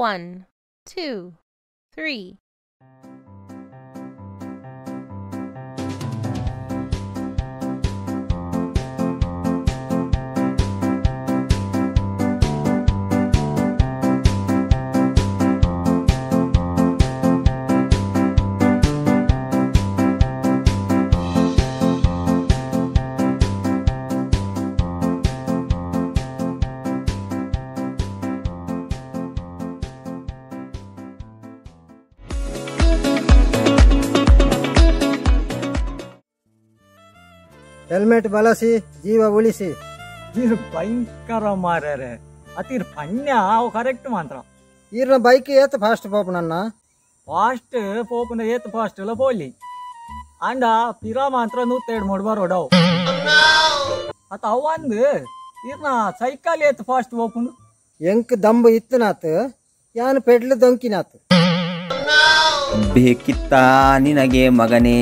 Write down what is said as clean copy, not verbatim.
1, 2, 3. Helmet ಬಳಸಿ ಜೀವ ಉಳಿಸಿ. ಇರು ಭಯಂಕರ ಮಾರ್ಯಾರೆ ಅತಿರ್ ಪಣ್ಯ ಅವು ಕರೆಕ್ಟ್ ಮಾತ್ರ. ಈರ್ನ ಬೈಕ್ ಏತ್ ಫಾಸ್ಟ್ ಪೋಪುನನ್ನ? ಫಾಸ್ಟ್ ಪೋಪುನ ಏತ್ ಫಾಸ್ಟ್ ಎಲ್ಲ ಪೋಲಿ ಅಂಡ ಪಿರ ಮಾತ್ರ 102 ಮೂಡ್ ಬರೋಡವು. ಅತ ಅವು ಅಂದ್ ಈರ್ನ ಸೈಕಲ್ ಏತ್ ಫಾಸ್ಟ್ ಪೋಪುಂಡು? ಎಂಕ್ ದಂಬು ಇತ್ತನಾತ್ ಯಾನ್ ಪೆಡ್ಲು ದೊಂಕಿನಾತ್. ಬೇಕಿತ್ತಾ ನಿನಗೆ ಮಗನೇ?